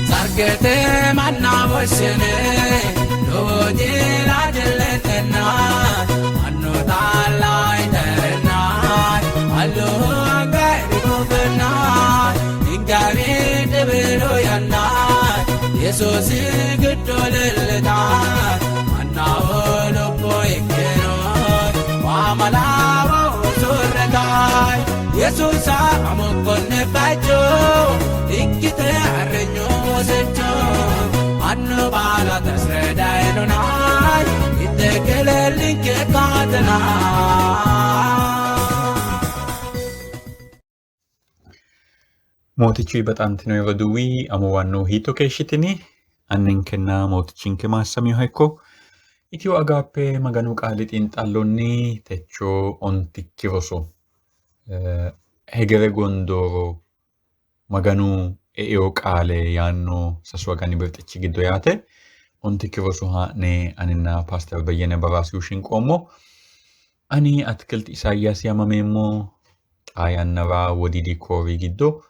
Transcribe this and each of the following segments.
Sargete manna woshshine lowo jila jilletenna mannu taalla iterenna allu anga irikufenna ingawi dhibilu yanna Yesuusi giddo leellita mannaho lubbo ikkino waamalawo usurretaay Yesuusa amokkonne bacho ikkite arrenyo wosecho annu baala tasredaynonay ittekelellinke kaatena. Mootichu baxantino roduuwi amuwanno hiitto keeshshitini? Anninkenna mootichinke maassaminoha ikko. Itiyo Agaappe Maganu qaali xiinxallonni techo ontikki roso hegere gondooro Maganu eino qaale yaanno sasu agani birxichi giddo yaate ontikki roso haa'ne aninna Paaster Beyyene Baraasihu shinqoommo. Ani Atikilt Isaayyaasi yaamameemmo. Xaa yannara Wodiidi Koori giddo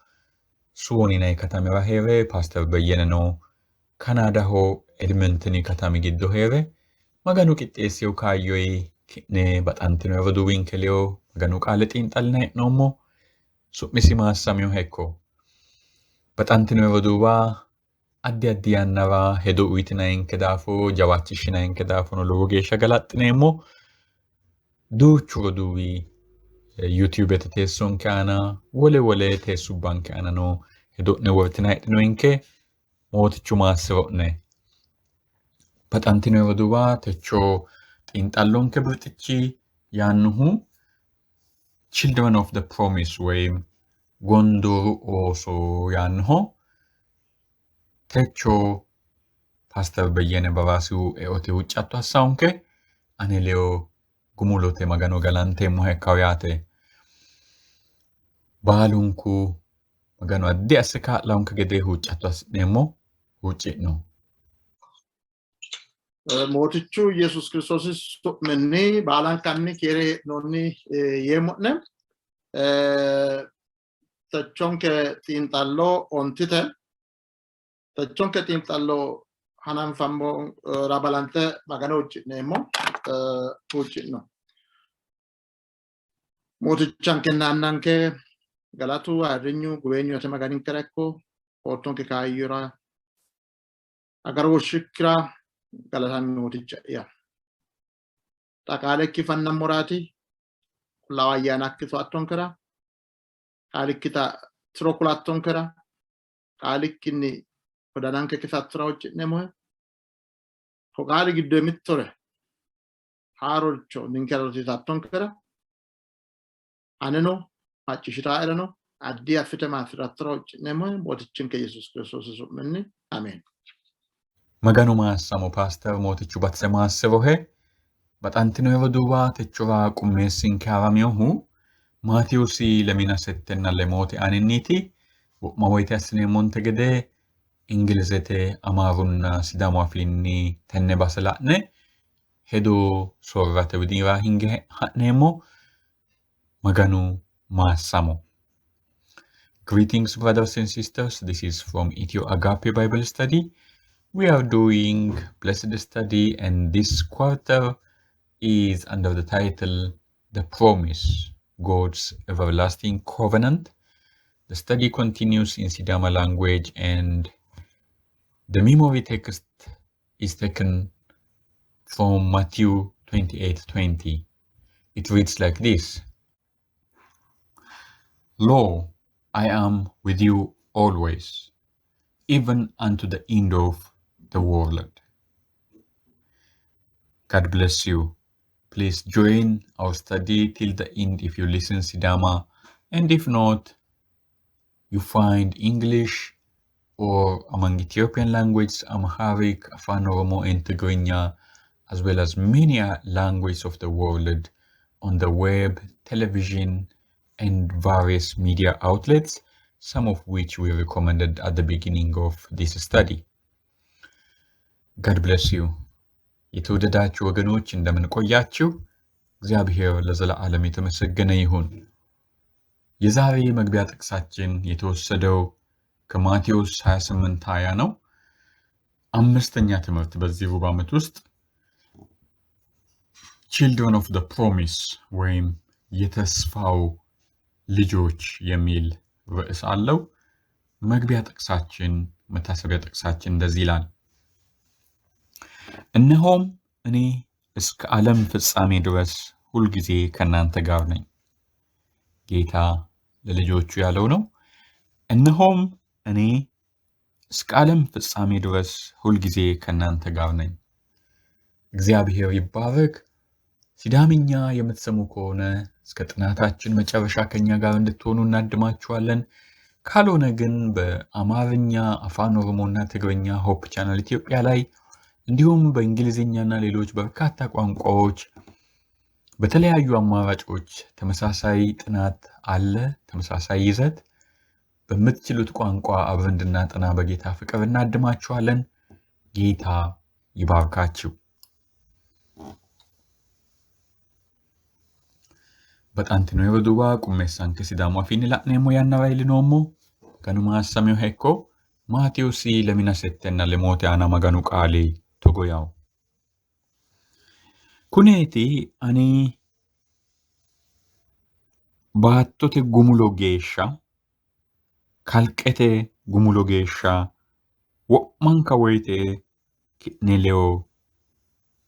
Suwon yinanni katamira hee're Paaster Beyyeneno Kanaadaho Edmenteni katami giddo hee're Maganu qixxeessino kaayyoyi ki'ne baxantino roduuwinke ledo Maganu qaale xiinxallinanni hee'noommo. Su'misi maassaminoha ikko. Baxantino roduuwa addi addi yannara hedo uyitinanninke daafo jawaachishshinanninke daafono lowo geeshsha galaxxineemmo. Duuchu roduuwi YouTubete teessonke aana wole wole teessubbanke aanano hedo'ne wortinanni heedhinoyinke. Mootichu maassiro'ne. Baxantino roduuwa techo xiinxallonke birxichi yaannohu Children of the Promise woyim Gondooru ooso yaannoho. Techo Paaster Beyyene Baraasihu eote huuccatto assawonke. Ane leyo gumulote Magano galanteemmoha ikkawo yaate. Baalunku Maganu addi asse kaa'lawonke gede huuccatto assi'neemmo. Huucci'no. Mootichu Yesuus Kiristoosi su'minni baalankanni keere hee'noonni yeemmo'ne. Techonke xiinxallo ontite. Techonke xiinxallo hananfammo rabalante Magano huucci'neemmo. Huucci'no. Mootichankenna annanke galatu ayirrinyu guweenyu ate Maganinkera ikko oottonke kaayyora agarooshshikkira galatammi Mooticha'ya. Xa qaalekki fannammoraati, Qullaawa Ayyaanakki to'attonkera, qaalikkita tiro kulattonkera, qaalikkinni wodananke kisattora huucci'neemmohe. Ko qaali giddo mittore haaroricho ninkera rosiisattonkera, aneno macciishshitaereno addi assite maassi'rattora huucci'neemmohe Mootichinke Yesuusi Kiristoosi su'minni ameen. Maganu maassamo Paaster Mootichu batise maassirohe. Baxantino roduuwa techora qummeessinke haraminohu Maatewoosi lemina settenna lemoote aaninniiti. Wo'ma woyite assineemmonte gede Ingilizete, Amaarunna Sidaamu afiinni tenne base la'ne hedo soorrate widira hinge ha'neemmo. Maganu maassamo. Greetings, brothers and sisters. This is from Ethio Agape Bible Study. We are doing Blessed Study, and this quarter is under the title The Promise, God's Everlasting Covenant. The study continues in Sidama language, and the memory text is taken from Matthew 28:20. It reads like this: Lo, I am with you always, even unto the end of the world. God bless you. Please join our study till the end if you listen Sidama, and if not, you find English or among Ethiopian languages, Amharic, Afan Oromo, and Tigrinya, as well as many languages of the world on the web, television, and various media outlets, some of which we recommended at the beginning of this study. God bless you. የተወደዳችሁ ወገኖች እንደምን ቆያችሁ? እግዚአብሔር ለዘለዓለም የተመሰገነ ይሁን። የዛሬ መግቢያ ጥቅሳችን የተወሰደው ከማቴዎስ 28 20 ነው። አምስተኛ ትምህርት በዚህ ሩብ ዓመት ውስጥ Children of the Promise ወይም የተስፋው ልጆች የሚል ርዕስ አለው። መግቢያ ጥቅሳችን መታሰቢያ ጥቅሳችን እንደዚህ ይላል። እነሆም እኔ እስከ ዓለም ፍጻሜ ድረስ ሁልጊዜ ከእናንተ ጋር ነኝ። ጌታ ለልጆቹ ያለው ነው። እነሆም እኔ እስከ ዓለም ፍጻሜ ድረስ ሁልጊዜ ከእናንተ ጋር ነኝ። እግዚአብሔር ይባረክ። ሲዳምኛ የምትሰሙ ከሆነ እስከ ጥናታችን መጨረሻ ከኛ ጋር እንድትሆኑ እናድማችኋለን። ካልሆነ ግን በአማርኛ፣ አፋን ኦሮሞና ትግርኛ Hope Channel ኢትዮጵያ ላይ እንዲሁም በእንግሊዝኛና ሌሎች በርካታ ቋንቋዎች በተለያዩ አማራጮች ተመሳሳይ ጥናት አለ፣ ተመሳሳይ ይዘት። በምትችሉት ቋንቋ አብረን እንድናጠና በጌታ ፍቅር እናድማችኋለን። ጌታ ይባርካችሁ። Baxantino roduuwa qummeessanke Sidaamu afiinni la'neemmo yannara iillinoommo. Maganu maassaminoha ikko. Maatewoosi lemina settenna lemote aana Maganu qaali togo yawo. Kuneeti ani baattote gumulo geeshsha kalqete gumulo geeshsha wo'manka woyite ki'ne ledo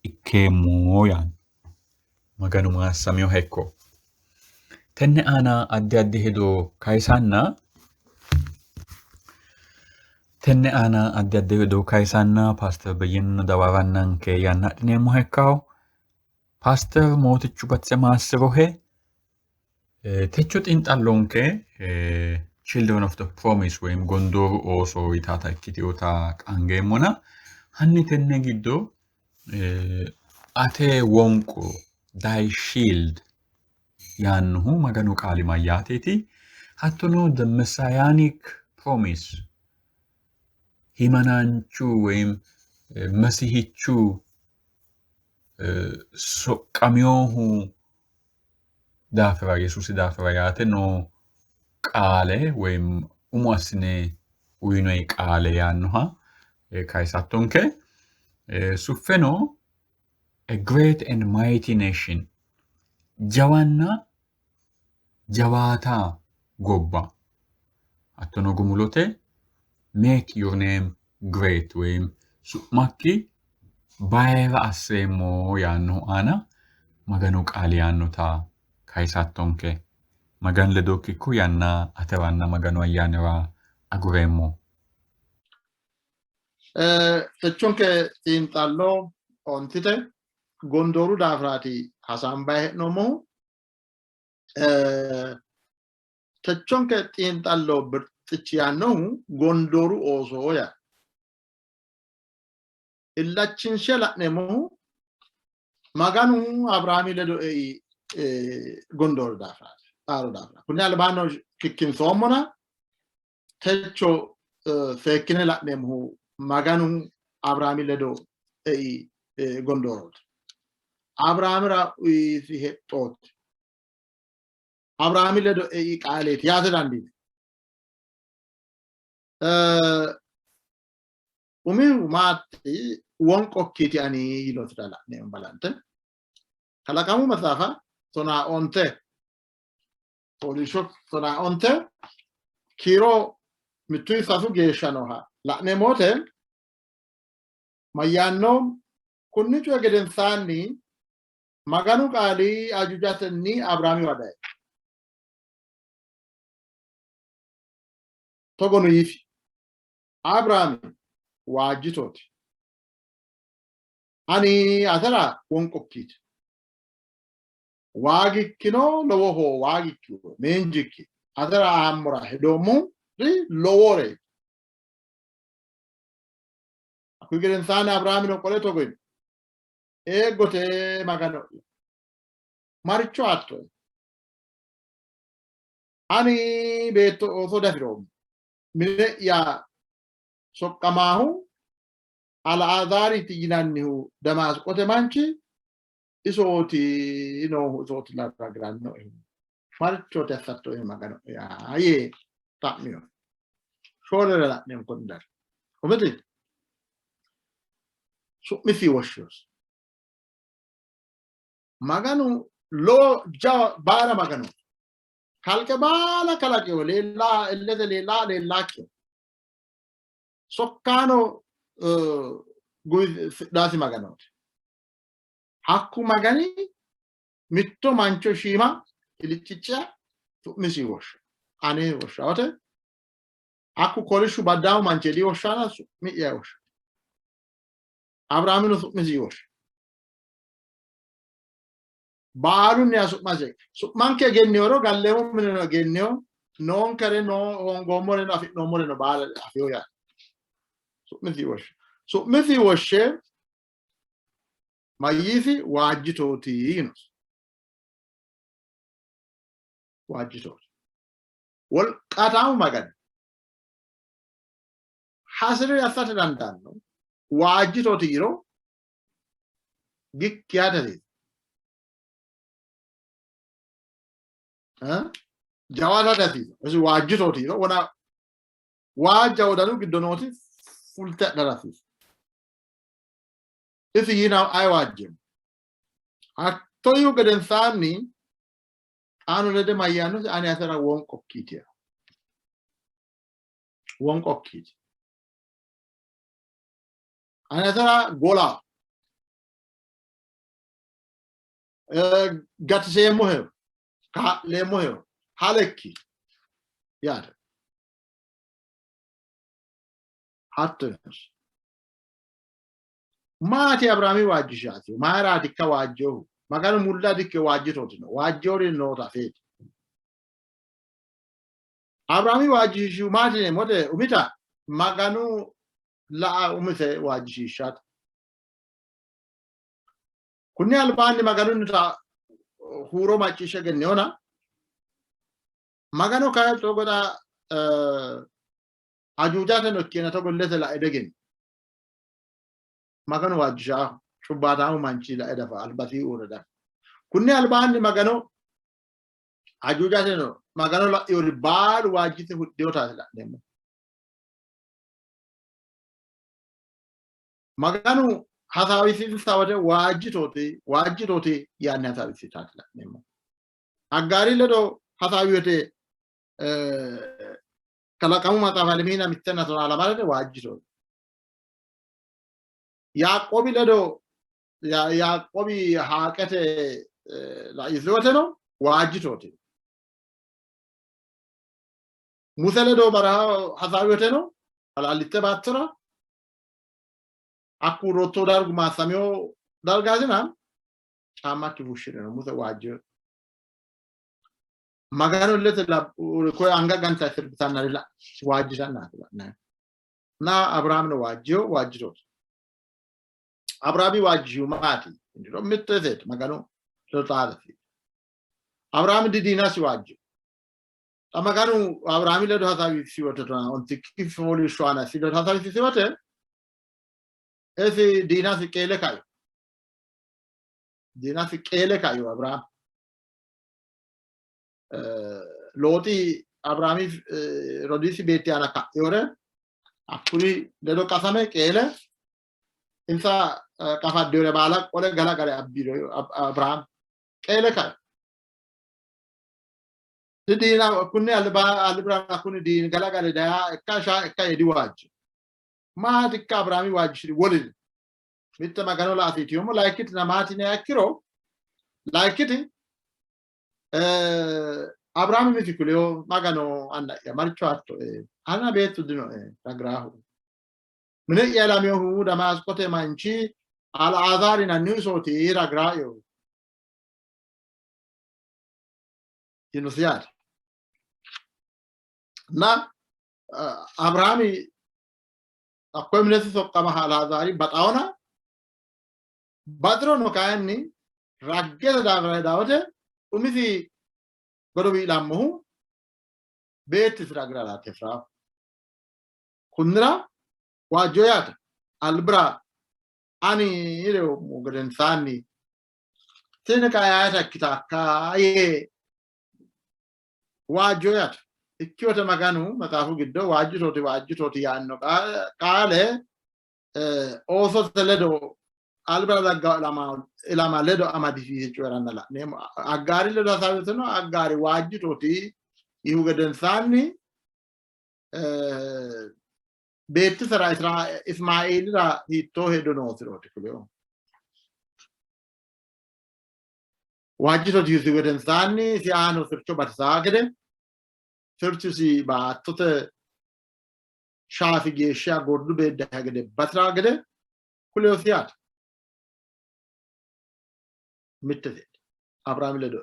ikkeemmo yaanno. Maganu maassaminoha ikko. Tenne aana addi addi hedo kayisanna tenne aana addi addi hedo kayisanna Paaster Beyyeno dawarannanke yanna adhineemmoha ikkawo. Paaster Mootichu Batise maassirohe. Techo xiinxallonke Children of the Promise ወይም gondooru ooso yitaata ikkitinota qaangeemmona hanni tenne giddo ate wonqo thy shield yaannohu Maganu qaali mayyaateeti? Hattono the Messianic Promise himanaanchu ወይም mesihichu soqqaminohu daafira Yesuusi daafira yaate noo qaale ወይም umo assine uyinoyi qaale yaannoha kayisattonke. Suffeno a great and mighty nation jawanna jawaata gobba hattono gumulote make your name great ወይም su'makki bayira asseemmo yaannohu aana Maganu qaali yaannota kayisattonke. Maganu ledokki ikko yanna ateranna Maganu ayyaanira agureemmo. Techonke xiinxallo ontite gondooru daafiraati hasaambayi hee'noommohu. Techonke xiinxallo birxichi yaannohu gondooru ooso yaa. Illachinshe la'neemmohu Maganu Abiraami ledo ei gondooru daafiraati, xaaru daafira. Kunni albaanno kikkinsoommona techo seekkine la'neemmohu Maganu Abiraami ledo ei gondoorooti. Abiraamira uyisi hexxooti. Abiraami ledo ei qaaleeti yaate dandiine. Umihu maati wonqokkiiti ani yinotira la'neemmo balante. Kalaqamu maxaafa 19 fooliishsho 19 kiiro mittuyi sasu geeshsha nooha la'neemmo wote mayyaanno? Kunni coyi gedensaanni Maganu qaali ajuujatenni Abiraamiwa dayi. Togono yiisi, Abiraami, waajjitooti. Ani atera wonqokkiiti. Waagikkino lowoho, waagikki miinjikki atera aammora hedoommori loworeeti. Hakkuyi gedensaanni Abiraamino qole togo yiino, Eeggote Magano'ya, maricho aattoe? Ani beetto ooso diafi'roommo. Mine'ya soqqamaahu Aliaazaariiti yinannihu Demaasqote manchi isooti noohu isooti ragi'rannoehu. Marichooti assattoe Magano'ya yee xa'mino. Shoolere la'neemmo konni darga. Umiti su'misi woshshinosi. Maganu lowo jawa baara Magano kalqe baala kalaqeho leellaa illete leellaa leellaakkiho sokkaano guwisidhaasi Maganooti. Hakku Magani mitto mancho shiima ilicicciya su'misi woshsha ane woshshawote hakku kolishshu baddaamu manchi diwoshshana su'mi'ya woshsha Abiraamino su'misi woshsha baalunniha su'mase su'manke egenniyoro galleemmo mineno egenniyo noonkere noo hoongoommoreno afi'noommoreno baala afiyo yaate su'misi woshshe su'misi woshshe Mayyiisi waajjitooti yiinosi. Waajjitooti. Wolqaataamu Magani hasi'rire assate dandaanno. Waajjitooti yiro gikki yaate hasiissanno. Jawaatate hasiissanno. Isi waajjitooti yiro wona waajja wodanu giddo nooti fulte adhara hasiissanno. Isi yiina ayi waajjeemmo? Hatto yiihu gedensaanni xaano lede mayyaannosi? Ani atera wonqokkiiti. Wonqokkiiti. Ani atera gola gatiseemmoheho, kaa'leemmoheho, halekki yaate. Hatto yiinosi. Maati Abiraami waajjishaati? Mayiraatikka waajjinohu? Maganu mulla dikke waajjitootino, waajjinori noota afeeti. Abiraami waajjishiishihu maati yineemmote umita Maganu la'a umise waajjishiishshate. Kunni albaanni Maganunnita huuro macciishshe egennihona Magano kayi togo xa ajuujateno ikkiena togo illete lae diegenni. Maganu waajjishaa cubbaataamu manchi lae dafa albasii uurre dafa. Kunni albaanni Magano ajuujateno Magano la'inori baalu waajjite hudhinotaati la'neemmo. Maganu hasaawisiinsa wote waajjitooti waajjitooti yaanni hasaawisiitaati la'neemmo. Aggaari ledo hasaawi wote kalaqamu maxaafa lemiina mittenna tonaa lamalete waajjitooti. Yaaqoobi ledo Yaaqoobi haaqete laisi woteno waajjitooti. Muse ledo baraha hasaawi woteno halallitte baattora hakku rotto dargu maassamino dargaatina caammakki fushshi'rino Muse waajjino. Maganu illete koye anga ganta sirbitannari waajjitannaati la'nanni. Na Abiraamino waajjiyo waajjitooti. Abiraami waajjiyu maati? Yiniro mitto iseeti Maganu ledo xaadasi. Abiraami didiinasi waajjiyo. Xa Maganu Abiraami ledo hasaawisi wote tonaa ontikki fooliishsho aana isi ledo hasaawisi wote isi diinasi qeele kaino. Diinasi qeele kaino Abiraami. Looxi Abiraami rodiisi beetti aana ka'inore hakkuri ledo qasame qeele insa qafaddinore baala qole galagale abbino Abiraami qeele kai. Diina kunni albira kunni diini galagale daya ikka shaa ikka yee diwaajji. Maati ikka Abiraami waajjishiri woliri. Mitte Magano laasiiti yoommo layikkiti namaati yiniha ikkiro layikkiti Abiraami miti kuliyo Magano anna'ya maricho hattoe anna beettu dinoe ragraahu mine'ya ilaminohu Damaasqote manchi Alaazaari yinannihu isooti ragraayo yinosi yaate. Na Abiraami hakkoye minesi soqqama Alaazaari baxaona baxirono kayinni raggete daafira hedawote umisi godowi ilammohu beettisira agira tefra kunnira waajjo yaate albira ani reyommo gedensaanni tini kayayata ikkita akka yee Waajjo yaate. Ikkiyote Maganu maxaafu giddo waajjitooti waajjitooti yaanno qaale oosote ledo albira dagga ilama ledo amadisiise coyi'ranna la'neemmo. Aggaari ledo hasaawitino Aggaari waajjitooti yihu gedensaanni beettisera Ismaeelira hiittoo hedo noosirooti kuleyo. Waajjitooti yihusi gedensaanni isi aano sircho batisaa gede sirchisi baattote shaafi geeshsha gordu beeddahe gede batiraa gede kuleyosi yaate. Mittete Abiraami ledo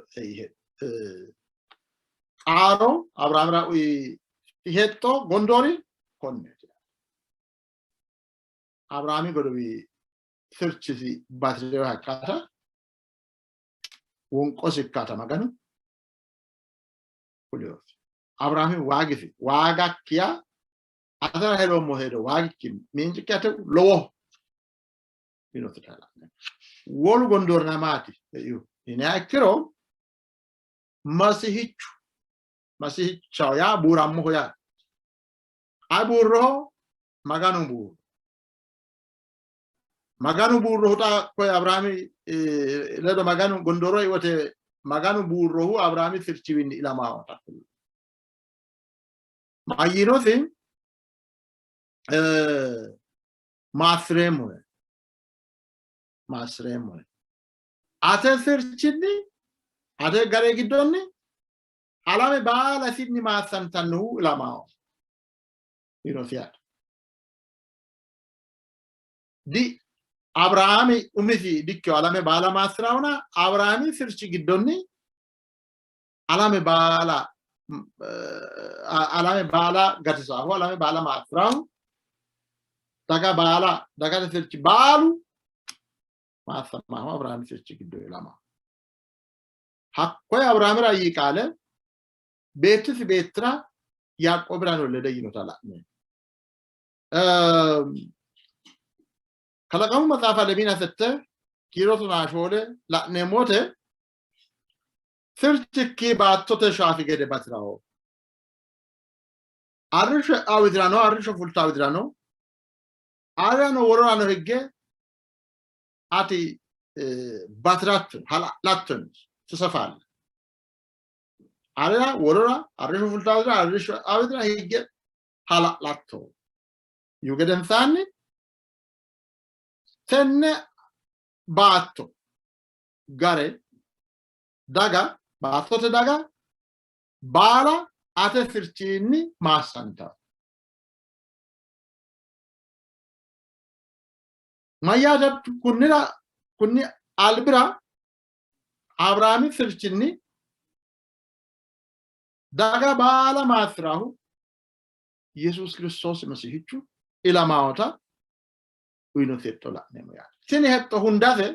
xaaro Abiraamira uyi hexxo gondoori konneeti. Abiraami godowi sirchisi bati'rinoha ikkata wonqosi ikkata Maganu kuleyosi. Abiraami waagisi waagakkiya atera hedoommo hedo waagikki miinjikki ate lowoho yinosita la'neemmo. Wolu gondoorina maati yiniha ikkiro Masihichu Masihichaho yaa buurammoho yaate. Ayi buurroho? Maganu buurro. Maganu buurrohu xa koye Abiraami ledo Maganu gondooro wote Maganu buurrohu Abiraami sirchiwinni ilamaho. Mayyinosi maassireemmohe maassireemmohe ate sirchinni ate gare giddonni alame baala isinni maassantannohu ilamaho yinosi yaate. Di Abirahaami umisi dikkino alame baala maassi'rahona Abirahaami sirchi giddonni alame baala alame baala gatisahu alame baala maassi'rahu daga baala dagate sirchi baalu maassamahu Abirahaami sirchi giddo ilamaho. Hakkoye Abirahamira yii qaale beettisi beettira Yaaqoobirano lede yinota la'neemmo. Kalaqamu maxaafa lemiina sette kiiro tonaa shoole la'neemmo wote sirchikki baattote shaafi gede bati'raho. Arrishsho e'aa widirano arrishsho fultaa widirano arrano wororano higge ati bati'ratto hala'latto tisafalle. Arra worora arrishsho fultaa widira arrishsho e'aa widira higge hala'latto. Yihu gedensaanni tenne baatto gare daga baattote daga baala ate sirchinni maassantanno. Mayyaate kunnira kunni albira Abiraami sirchinni daga baala maassi'rahu Yesuus Kiristoosi Mesihichu ilamaota uyinote hexxo la'neemmo yaate. Tini hexxo hundase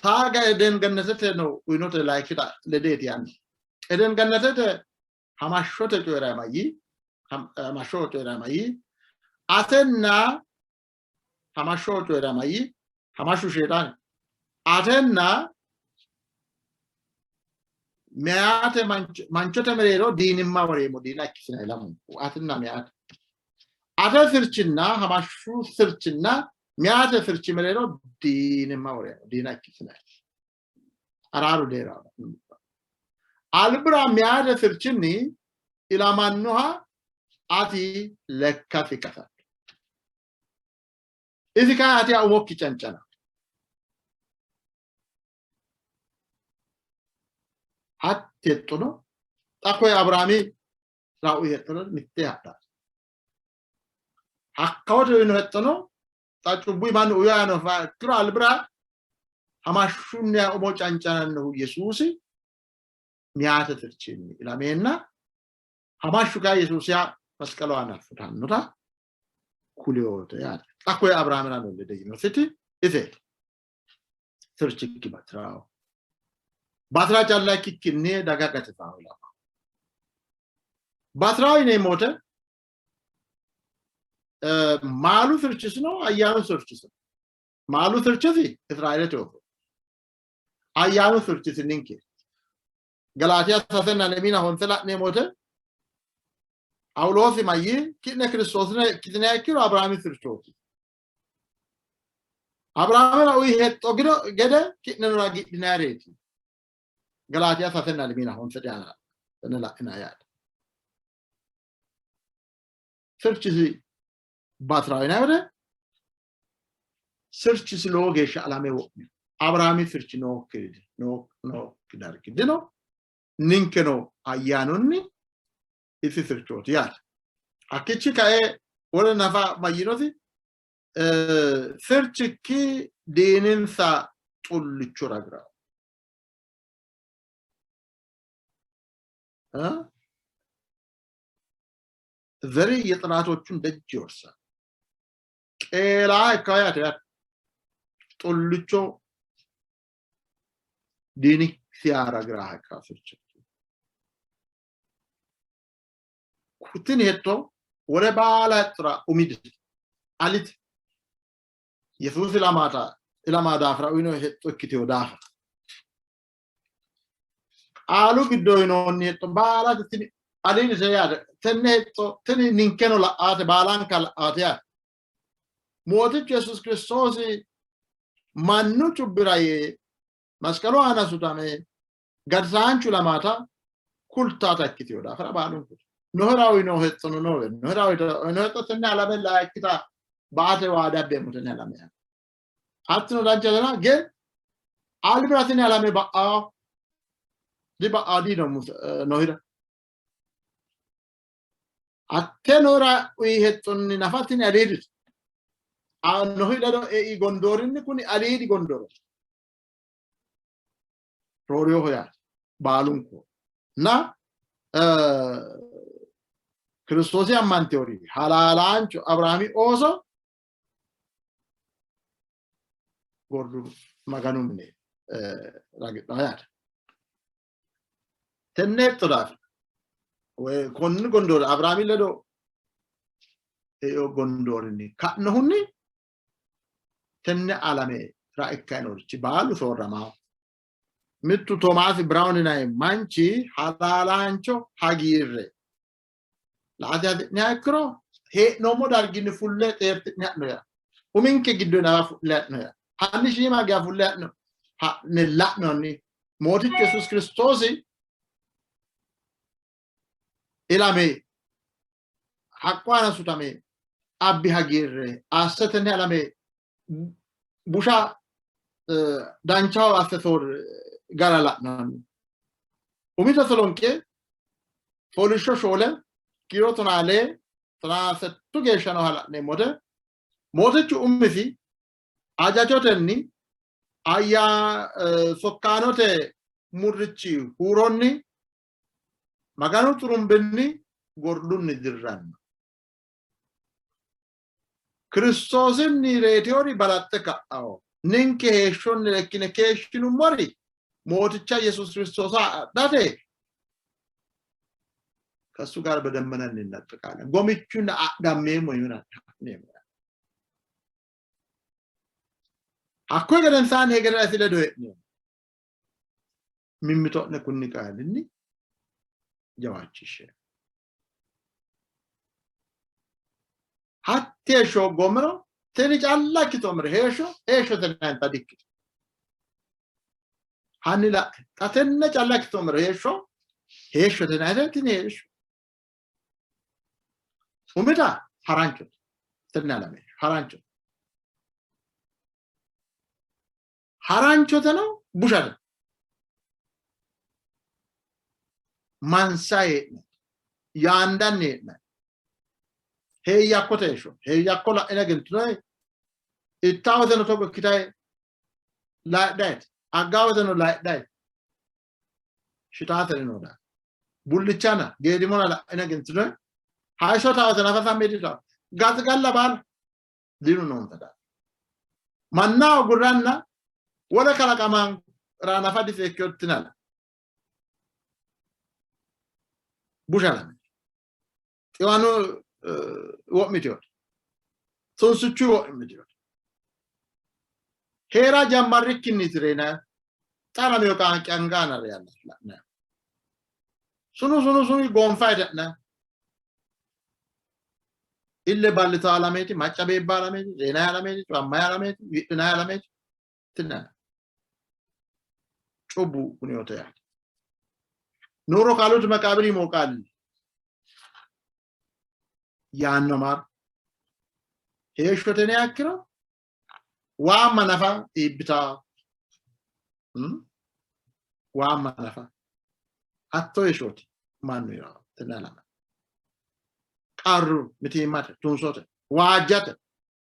taaga Eden Gannatete no uyinote layikkita ledeeti yaanno. Eden Gannatete hamashshote coyi'rama yii, hamashsho coyi'rama yii, atenna hamashsho coyi'rama yii, hamashshu sheexaani atenna meyate manchote mereero diinimma woreemmo diina ikkisina lamunku atinna meyate ate sirchinna hamashshu sirchinna meyate sirchi mereero diinimma woreemmo diina ikkisina araaru deera albira meyate sirchinni ilamannoha ati lekkasi qasatto isi kayi atiha umokki cancana Hatti hexxono xa koye Abiraami rau hexxono mitte hadha. Hakkawote uyino hexxono xa cubbu mannu uyaano ikkiro albira hamashshunniha umo cancanannohu Yesuusi miyaate sirchinni ilameenna hamashshu kayi Yesuusiha masqalu aana futannota kuliyote yaate. Xa koye Abiraamira no lede yinositi iseeti. Sirchikki bati'rawo. Bati'ra calla ikkikkinni daga gatisawo ilama. Bati'rawo yineemmo wote maalu sirchisino ayyaanu sirchisino. Maalu sirchisi Israeelete ooso. Ayyaanu sirchisi ninke. Galaatiya sasenna lemiina honse la'neemmo wote Phaawuloosi mayyii ki'ne Kiristoosire ikkitiniha ikkiro Abirahaami sirchooti. Abirahaamira uyi hexxo gido gede ki'neno ragidhinayireeti. Galaatiya sasenna lemiina honse aana tenne la'inanni yaate. Sirchisi bati'ra yinanni wote sirchisi lowo geeshsha alame wo'mino. Abirahaami sirchi nookki dargi dino. Ninkeno ayyaanunni isi sirchooti yaate. Hakkiichi kae wole nafa mayyinosi sirchikki diininsa xullicho ragi'ranno. ዘሪ የጠላቶቹን ደጅ ይወርሳል። qeelaa ikkaa yaate yaate xullicho diinikki ragi'raa ikkaa sirchikki. Tini hexxo wole baala hexxora umidite alite Yesuusi ilamaata ilamaa daafira uyino hexxo ikkiteyo daafira qaalu giddo yinoonni hexxo baalate tini aliidite yaate. Tenne hexxo tini ninkeno la'aate baalanka la'aate yaate. Mootichu Yesuusi Kiristoosi mannu cubbira yee masqalu aana sutame gatisaanchu lamaata kultaata ikkiteyo daafira baalunku Nohira uyino hexxono noowe. Nohira uyino hexxo tenne alame layikkita baate waa dabbeemmo tenne alame aana. Hattino danchatena ge albira tini alame ba'ao diba'ao diino Nohira. Hatte Nohira uyi hexxonni nafa tini aliidite. Nohi ledo ei gondoorinni kuni aliidi gondooro. Rooriyooho yaate baalunku. Na Kiristoosi ammanteori halaalaancho Abirahaami ooso gordu Maganu mine ragidhanno yaate. Tenne hexxo daafira konni gondoori Abirahaami ledo eino gondoorinni ka'nohunni tenne alamera ikkanni noorichi baalu soorramanno. Mittu Toomaasi Birawuni yinanni manchi halaalaancho hagiirre la''ate hasi'niha ikkiro hee'noommo darginni fulle xeerti'ne ha'no yaa uminke giddo nafa fulle ha'no yaa hanni shiima geya fulle ha'no ha'ne la'no hanni Mootichu Yesuusi Kiristoosi ilame haqqu aana sutame abbi hagiirre assetenni alame busha danchaho asse soor gara la'nanni. Umi Teselonqe fooliishsho shoole kiiro tonaa lee tonaa settu geeshsha nooha la'neemmote Mootichu umisi ajajotenni ayya sokkaanote murrichi huuronni Maganu xurumbinni gordunni dirranno. Kiristoosinni reyitewori balaxxe ka'ao. Ninke heeshshonnire ikkine keeshshinummori Mooticha Yesuus Kiristoosa adhate ከእሱ ጋር በደመና እንነጠቃለን። ጎሚቹን adhammeemmo ይሆናል። Hakkuyi gedensaanni hegerera isi ledo hee'neemmo. Mimmito'ne kunni qaalinni jawaachishshe. Hatti heeshsho hooggoommero tini calla ikkitoommero heeshsho heeshshote yinannita dikkitino. Hanni la'e xa tenne calla ikkitoommero heeshsho heeshshote yinannite tini heeshsho umita haranchote tenne alame haranchote. Haranchoteno bushate. Mansa hee'ne yaandanni hee'ne heeyyakkote heeshsho heeyyakko la'ine egentinoyi ittaawoteno togo ikkitayi layidhayiti aggaawoteno layidhayi shitaateri noo daafira bullichana geedimona la'ine egentinoyi hayisho taawote nafa sammi ditawo gaxigalla baala diinu noonsa daafira manna agurranna wole kalaqamara nafa diseekkiyotinala busha lame xiwanu wo'mitinote tunsichu wo'mitinote heera jammarrikkinniiti reyinanni xa lameyo qaanqi anga aana reyanna la'nanni. Sunu sunu sunu goonfayi de'na. Ille ballita alameeti, macca beebba alameeti, zeenaa alameeti, cuammaa alameeti, wi'linaa alameeti. Tinna cubbu kuni yaate. ኑሮ ካሉት መቃብር ይሞቃል ያኖማር heeshshote yakkiro waamma nafa iibbitaa waamma nafa hatto heeshshooti mannu tenne alame qarru mitiimmate tunsote waajjate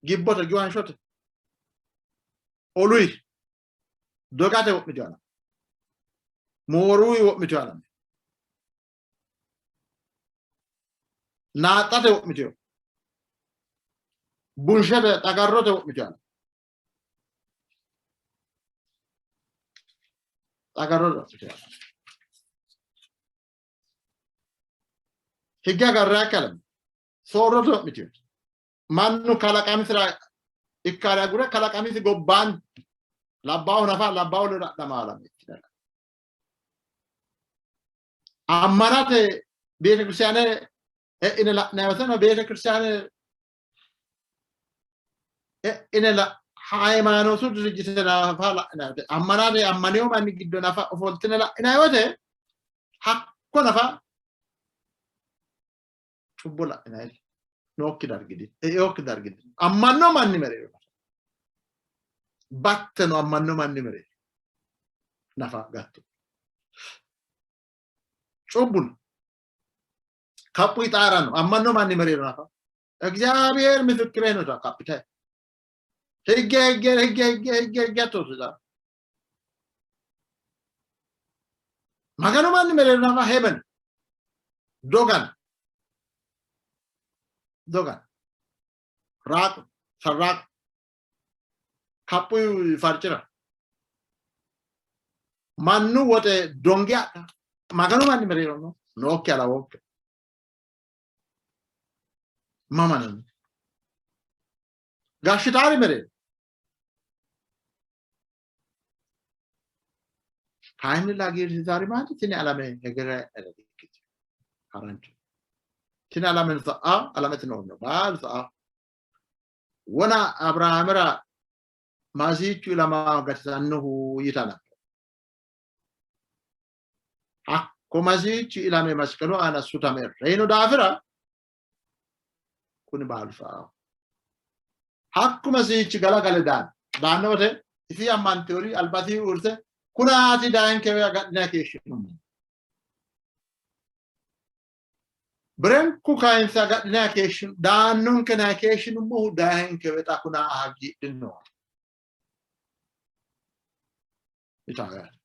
gibbote giwanshote oluyi dogate wo'mitino alame mooruyi wo'mitino alame naaxxate wo'mitino bunshete xagarrote wo'mitino alame xagarrote wo'mitino alame higge agarraakki alame soorrote wo'mitino mannu kalaqamisira ikkare agure kalaqamisi gobbaan labbaahu nafa labbaahu ledo adhama alame ammanate beetekiristiyaane e'ine la'nanni woyteno beetekiristiyaane e'ine hayimaanootu dirijjite nafa la'nanni woyte ammanate ammanino manni giddo nafa ofoltine la'inanni woyte hakko nafa cubbo la'inanni nookki dargi dino e'inokki dargi dino ammanno manni mereero nafa batteno ammanno manni mereero nafa gattu cubbu no kaphu ixaara no ammanno manni mereero nafa እግዚአብሔር ምስክሬ ነው kaphite higge higge higge higge higge higge hattooti Maganu manni mereero nafa hemen dogan dogan raaqu sarraaqu kaphu farcira mannu woxe donge adha Maganu manni mereero no nookki alawokke mamananno gashshitaari mereero Kayinnilla hagiirsiisaari maati? Tini alame hegere dikkitino. Harancho. Tini alame sa'a, alamete noorino baalu sa'a. Wona Abirahaamira Masiichu ilama gatisannohu yitana. Hakko Masiichu ilame masqalu aana sutame reyino daafira kuni baalu sa'aho. Hakku Masiichi galagale daanno. Daanno wote isi ammantewori albasii uurrite kunaati dayinkewe agadhine keeshshinummo. Birenku kayinse agadhine keeshshin daannonke nayi keeshshinummohu dayinkewe xa kunaa hagiidhino. Yitanno yaate.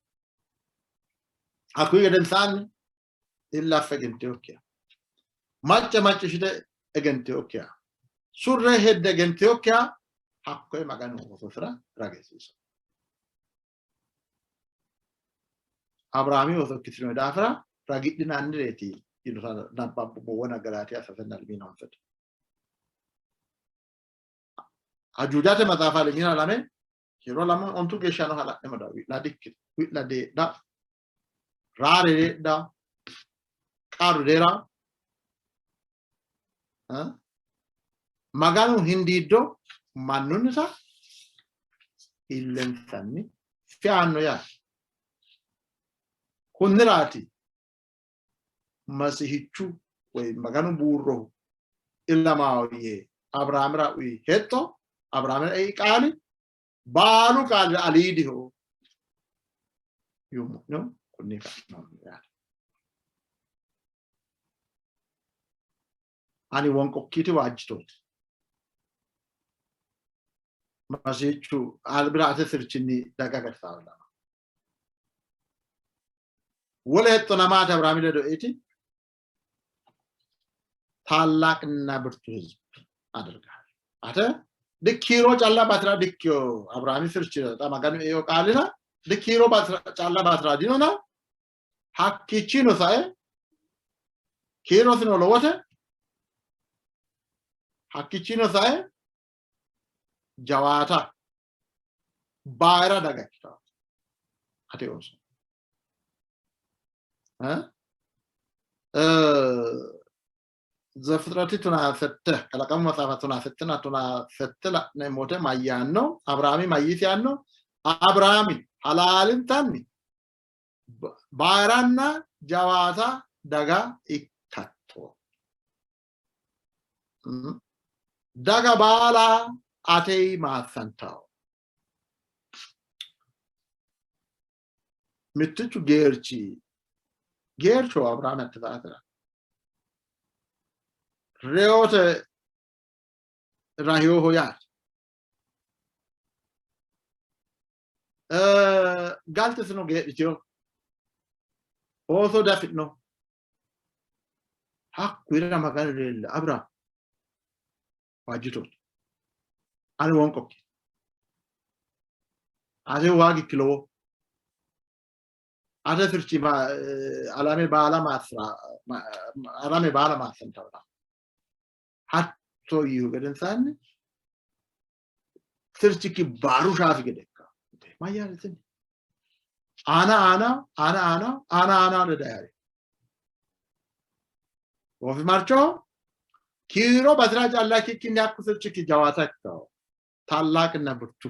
Hakkuyi gedensaanni ille affe egentinokkiha, macca macciishshite egentinokkiha, surre hedde egentinokkiha hakkoye Maganu oososira ragisiiso. Abirahaami ooso ikkitino daafira ragidhinannireeti yinota nabbabbu wona Galaatiya sasenna lemiina honfete. Ajuujate maxaafa lemiina lame kiiro lame ontu geeshshano hala'nemo da wi'la dikkino wi'la deedha raare deedha qarru deera Maganu hindiiddo mannunnita illensanni feyaanno yaate. Kunniraati Masihichu woy Maganu buurrohu ilamaaho yee Abiraamira uyi hexxo, Abiraamira ei qaali baalu qaalira aliidiho yuummo'nehu kunni ka'noonni yaate. Ani wonqokkiiti waajjitooti. Masihichu albira ate sirchinni daga gatisaara lama. Wole hexxo namaati Abiraami ledo eiti ታላቅና ብርቱ ህዝብ አደርግሃለሁ። Ate dikkiiro calla batira dikkiyo Abiraami sirchi xa Maganu eino qaalira dikkiiro calla batira dinona hakkiichino sae kiirosino lowote hakkiichino sae jawaata bayira daga ikkitanno ate ooso. Zefixirati 17 Kalaqamu maxaafa 17 17 la'neemmo wote mayyaanno? Abiraami mayyiisi yaanno? Abiraami halaalintanni bayiranna jawaata daga ikkatto. Daga baala atey maassantawo. Mittichu geerchi geercho Abiraami hatte saatera reyote rahinoho yaate. Galtesino geedhitino, ooso diafidhino. Hakkuyira Maganu leelle, Abiraam, waajjitooti, ani wonqokki, ate waagikki lowo, ate sirchi alame baala maassira, alame baala maassantawora. Hatto yiihu gedensaanni sirchikki baaru shaafi gede ikka. Mayyaate tini? Aana aana aana aana aana aana ledayari. Goofimarchoho kiiro batira calla ikkikkinni hakku sirchikki jawaata ikkawo. ታላቅና ብርቱ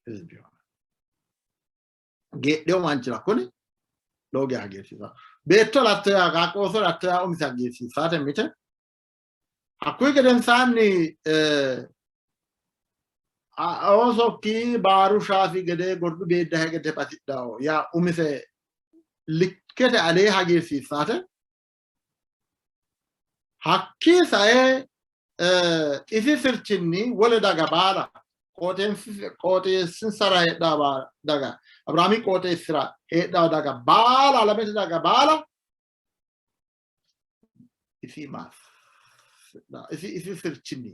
ህዝብ ይሆናል። Geedheo manchira kuni lowo geya hagiirsiisanno. Beetto latto yaa qaaqqu ooso latto yaa umise hagiirsiisate mite. Hakkuyi gedensaanni oosokki baaru shaafi gede gordu beeddahe gede batidhawo yaa umise likkete alee hagiirsiisate. Hakkii sae isi sirchinni wole daga baala qooxeessinsara heedhanno daga, Abiraami qooxeessira heedhanno daga baala, alamete daga baala isi isi isi sirchinni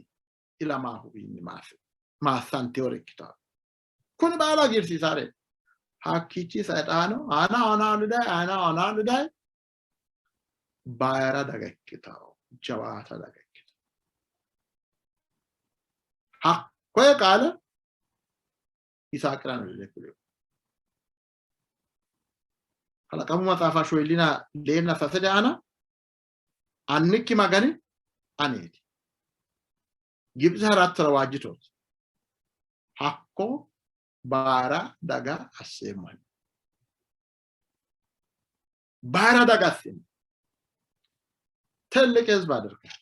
ilamaahuwiinni maassantinore ikkitanno. Kuni baala hagiirsiisaare. Hakkiichi sae xaano aana aana dayi aana aana dayi bayira daga ikkitanno, jawaata daga ikkitanno. Hakkoye qaale Yisaaqirano lede kulino. Kalaqamu maxaafa shoyillina leenna sasete aana annikki Magani aneeti. Gibitse harattora waajjitooti. Hakko baara daga asseemmohe. Baara daga asseemmo. ትልቅ ህዝብ አድርጋል።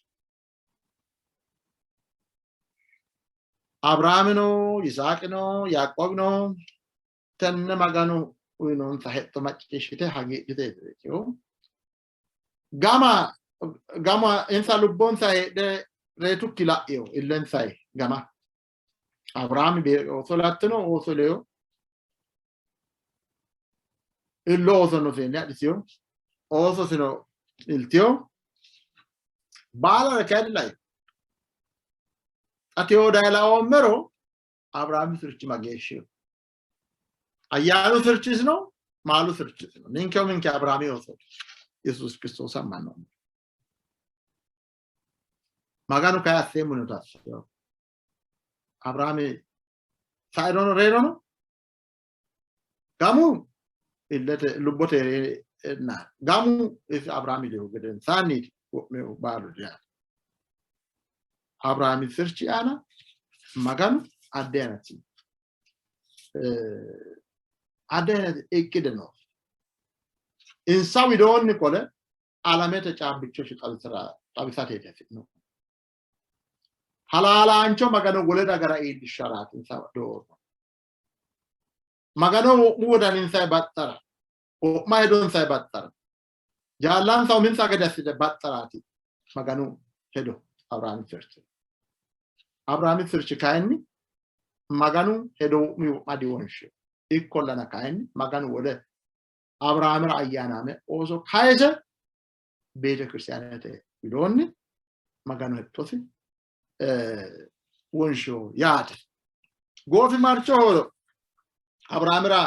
Abiraami no, Yisaaqi no, Yaaqoobi no, tenne Maganu uyinonsa hexxo macciishshite hagiidhite gama gama insa lubbonsa heedhe reetukki la'ino illensai gama Abiraami ooso lattino ooso leyo illo oosono seenne adhitino oososino iltino baalare kayinni lai xa teyo daye laoommero Abiraami sirchi mageeshshiho ayyaanu sirchisino maalu sirchisino ninke uminke Abiraami oosooti Yesuus Kiristoosi ammannoommo Maganu kayi asseemmo yinota assino Abiraami sairono reyirono gamu illete lubbote hee'renna gamu isi Abiraami lehu gedensaanniiti wo'mehu baalu yaate. Abiraami sirchi aana Maganu addi aynati addi aynati iqqide noosi. Insa widoonni qole alamete caabbichosi xawisateeti hasi'nohu. Halaalaancho Magano wole dagara iillishsharaati insa doogo. Magano wo'mu wodaninsa baxxara, wo'ma hedonsa baxxara, jaallansa uminsa gede assite baxxaraati Maganu hedo Abiraami sirchi. Abiraami sirchi kayinni Maganu hedo wo'mu wo'ma diwonshino. Ikkollana kayinni Maganu wole Abiraamira ayyaanaame ooso kayise beetekiristiyaanete widoonni Maganu hexxosi wonsho yaate. Goofimarchoho Abiraamira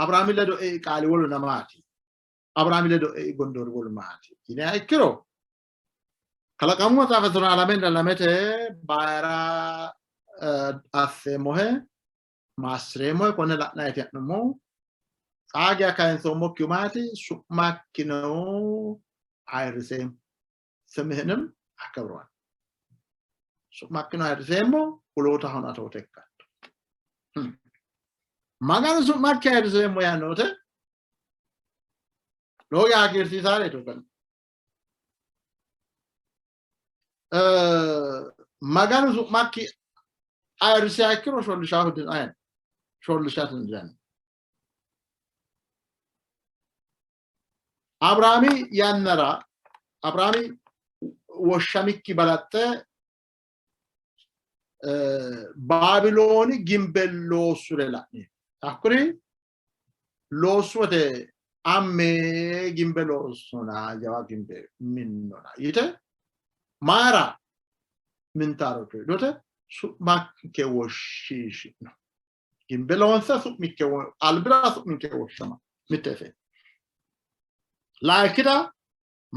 Abiraami ledo ei qaali wolu namaati. Abiraami ledo ei gondoori wolu maati yiniha ikkiro Kalaqamu maxaafa tonaa lamenna lamete bayira asseemmohe maassireemmohe konne la'nayti ha'nummohu. Xaa geya kayinsoommokkihu maati? Su'makkino ayirriseemmo, ስምህንም አከብረዋል። Su'makkino ayirriseemmo, wolootahono atoote ikkatto. Maganu su'makki ayirriseemmo yaanno wote lowo geya hagiirsiisaareeti woganu. Maganu su'makki ayirrisiha ikkiro shollishaahu dino ayino shollishate didanno. Abiraami yannara Abiraami woshshamikki balaxxe Baabilooni gimbe loossure la'ne hakkuri loossu wote amme gimbe loossona jawa gimbe minnona yite mayira mintaro coyidhote su'manke woshshiishino. Gimbe loonse su'minke albira su'minke woshshama mitte efeeti. Layikkita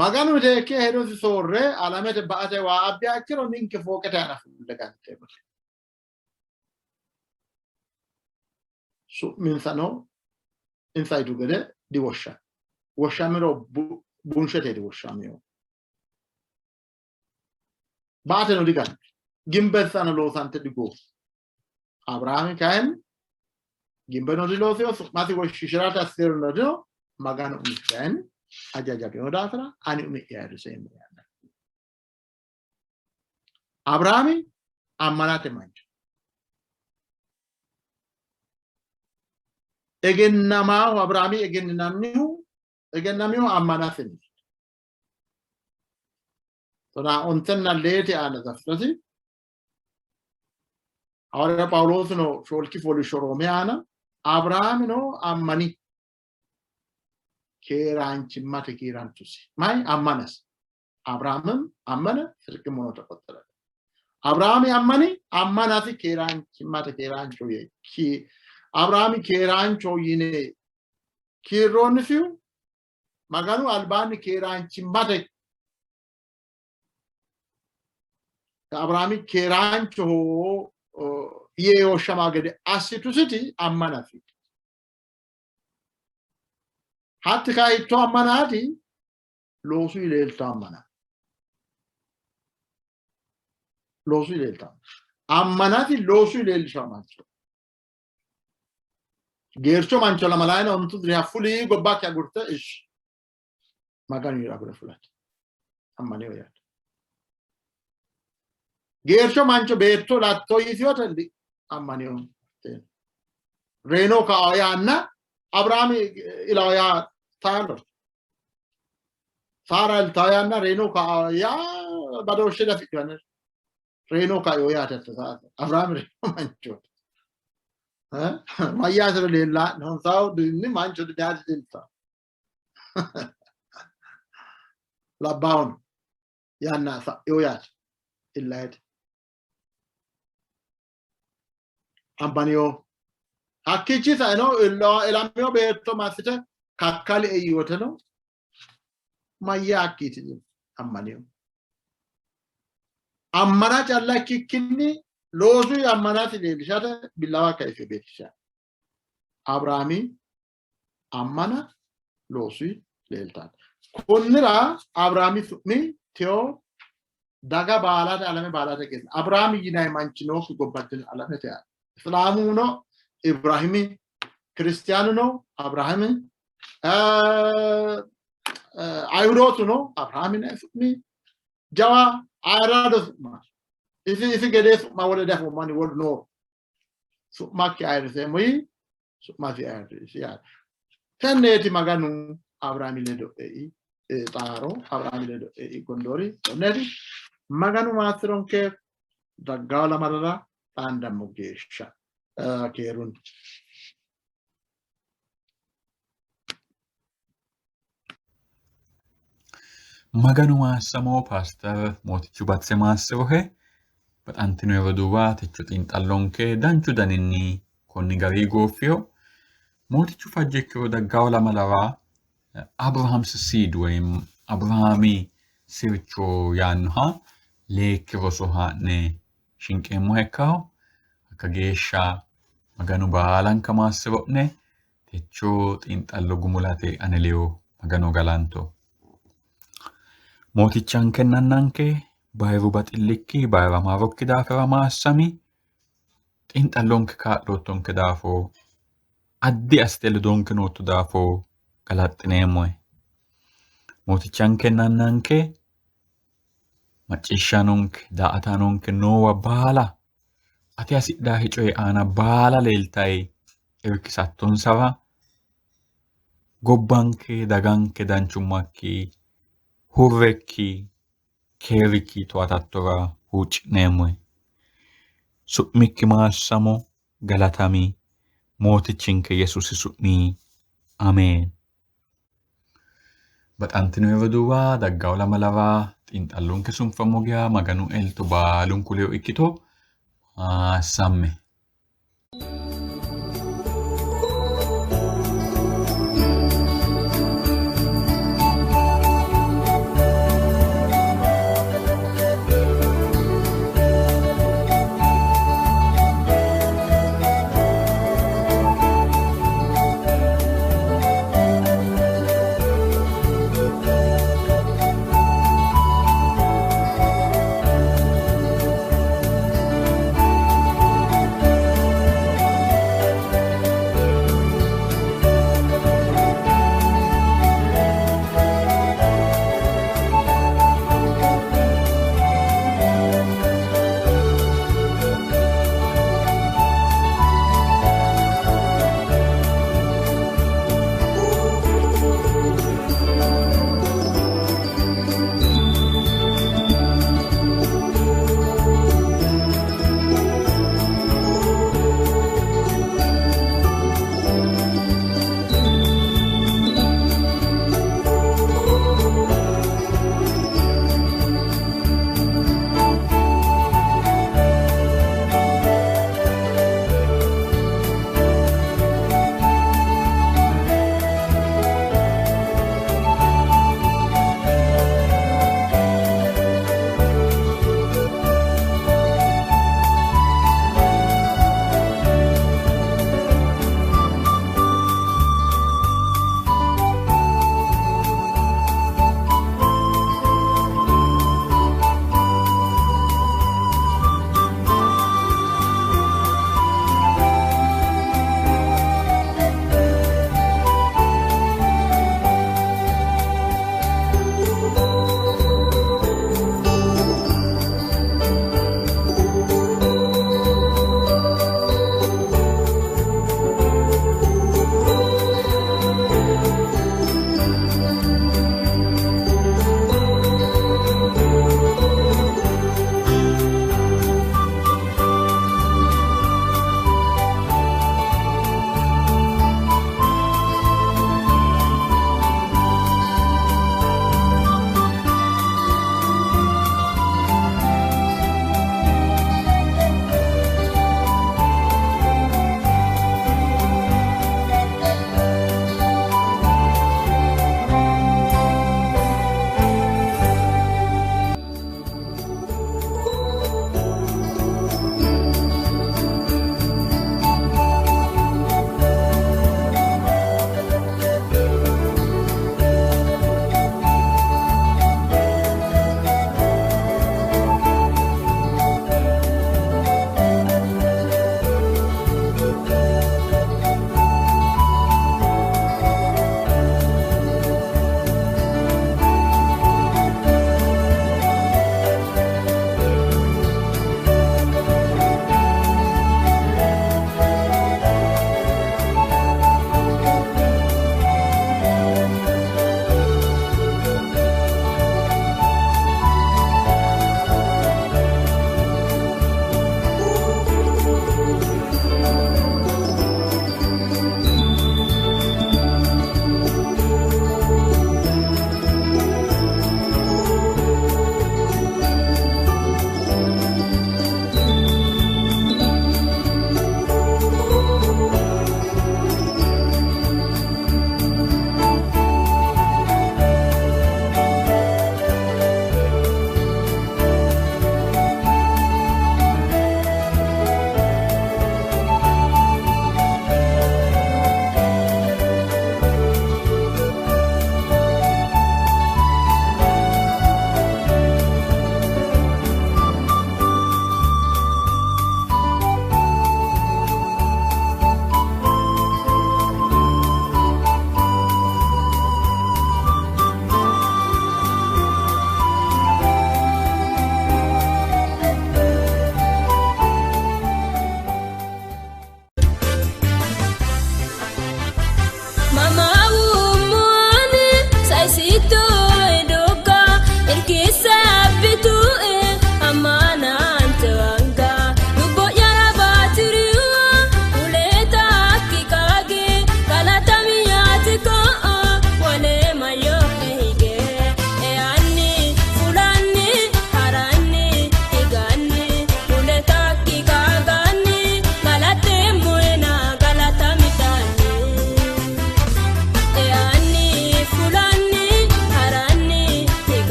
Maganu miteekke hedosi soorre alamete ba''ate waa abbiha ikkiro ninke fooqete aana fulle ganteemmote. Su'minsano insa yitu gede diwoshshanno. Woshshamiro bunshete diwoshshamino. Ba''ateno digantu. Gimbensano loosante digooffu. Abirahaami kayinni gimbeno diloosino, su'masi woshshiishi'rate assi'rino dino, Maganu umisi kayinni hajajamino daafira ani umi'ya ayirriseemmo yaanno. Abirahaami ammanate mancho. Egennamaahu Abirahaami egenninannihu egennamihu ammanasinni. Tonaa ontenna leete aana Zafixirasi Hawaariya Phaawuloosino shoolki fooliishsho Roome aana Abirahaamino ammani keeraanchimmate kiirantusi. Mayi ammanasi. Abirahaamim ammane ጽድቅም ሆኖ ተቆጠረለት። Abirahaami ammani ammanasi keeraanchimmate keeraancho yee Abirahaami keeraancho yine kiirroonnisihu Maganu albaanni keeraanchimmate Abiraami keeraanchoho yee woshshama gede assitusiti ammanasi. Hatti kayi hiittoo ammanaati? Loosuyi leeltao ammana. Loosuyi leeltao. Ammanasi loosuyi leellishawo mancho. Geercho mancho lamalayina ontu diriha fuli gobbakki agurte ishi. Maganu yira agure fulate. Ammaneyo yaate. Geercho mancho beetto latto yisiyote ammaneyo. Reyino kao yaanna Abiraami ilawo yaa taalo. Saara iltawo yaanna reyino kao yaa badooshshe dafidhino. Reyino kaio yaate hatte saate. Abiraami reyino manchooti. Mayyaatero leellaa honsawo dirinni mancho didaati diltawo. Labbaawuno yanna sa'ino yaate illayete. Ammanino. Hakkiichi saeno ilamino beetto massite kakkali eyyoteno mayyaa hakkiiti ammanino. Ammana calla ikkikkinni loosu ammanasi leellishate billawa kayise beettisha. Abiraami ammana loosuyi leeltanno. Konnira Abiraami su'mi teyo daga baalate alame baalate egenno. Abiraami yinanni manchi nookki gobba dino alamete aana. Islaamuno Ibrahimi, Kiristiyaanuno Abiraami, Ayihudootuno Abiraami yinanni su'mi jawa ayirrado su'maati. Isi isi gedee su'ma wole diafoommo ani wolu nooro. Su'makki ayirriseemmo yii su'masi ayirrisi yaate. Tenneeti Maganu Abiraami ledo ei xaaro, Abiraami ledo ei gondoori tenneeti. Maganu maassi'ronke daggawo lamalara xaandammo geeshsha keerunni. Maganu maassamo paaster Mootichu Batse maassirohe. Baxantino roduuwa techo xiinxallonke danchu daninni konni gari gooffino. Mootichu fajjo ikkiro daggawo lamalara Abrahaam's seed woyim Abrahaami sircho yaannoha leekki roso haa'ne shinqeemmoha ikkaho. Hakka geeshsha Maganu baalanka maassiro'ne. Techo xiinxallo gumulate ane ledo Magano galanto. Mootichankenna Annanke bayiru baxillikki bayira maarokki daafira maassami. Xiinxallonke kaa'loottonke daafo addi assite ledonke nootto daafo galaxxineemmohe. Mootichankenna Annanke macciishshaanonke daa''ataanonke noowa baala ati hasidhaahe coyi aana baala leeltayi irkisattonsara gobbanke daganke danchummakki hurrekki keerikki towatattora huucci'neemmohe. Su'mikki maassamo galatami Mootichinke Yesuusi su'mi ameen. Baxantino roduuwa daggawo lamalara xiinxallonke sunfammo geya Maganu elto baalunku ledo ikkito maassamme.